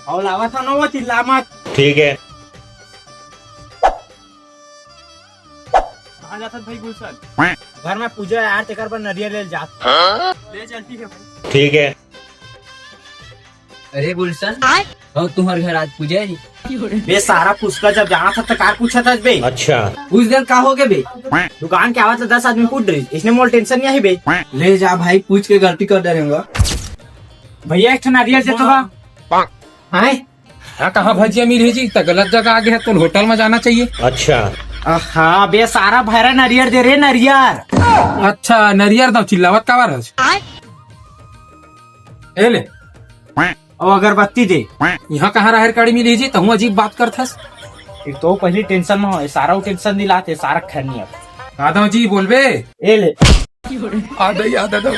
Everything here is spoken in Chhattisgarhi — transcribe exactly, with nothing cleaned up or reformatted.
अउ लावत हन वो, चिल्ला मत। ठीक है। कहाँ जाथस भाई गुलशन? घर में पूजा हे यार, तेकर बर नरियर ले जात। ले चल, ठीक है भाई। ठीक है। अरे गुलशन, अउ तुम्हर घर आज पूजा हे? बे सारा पुचका, जब जाना था तो कार पूछा था बे? अच्छा। उस दिन का हो गया बे? दुकान के आवत ले दस आदमी कूद रही, इसने मोल टेंशन नहीं आई बे। ले जा भाई, पूछ के गलती कर दे रहूंगा। भैया एक ठो नरियर दे तो बा। हाँ? हाँ, कहाँ भजिया मिलही जी? त गलत जगह आ गे हे, तो होटल में जाना चाहिए। अच्छा। आहा, बे सारा भैरा नरियर दे रे, नरियर। अच्छा, नरियर दो, चिल्लावत काबर हस? ए ले। अउ अगरबत्ती दे। यहाँ कहाँ राहेर कड़ी मिलही जी? तहूँ अजीब बात करथस। एक तो पहली टेंशन में हो, सारा उ टेंशन दिलाते, सारा खैनी अब। दादा जी बोलबे। ए ले। आ दई, आ दादा।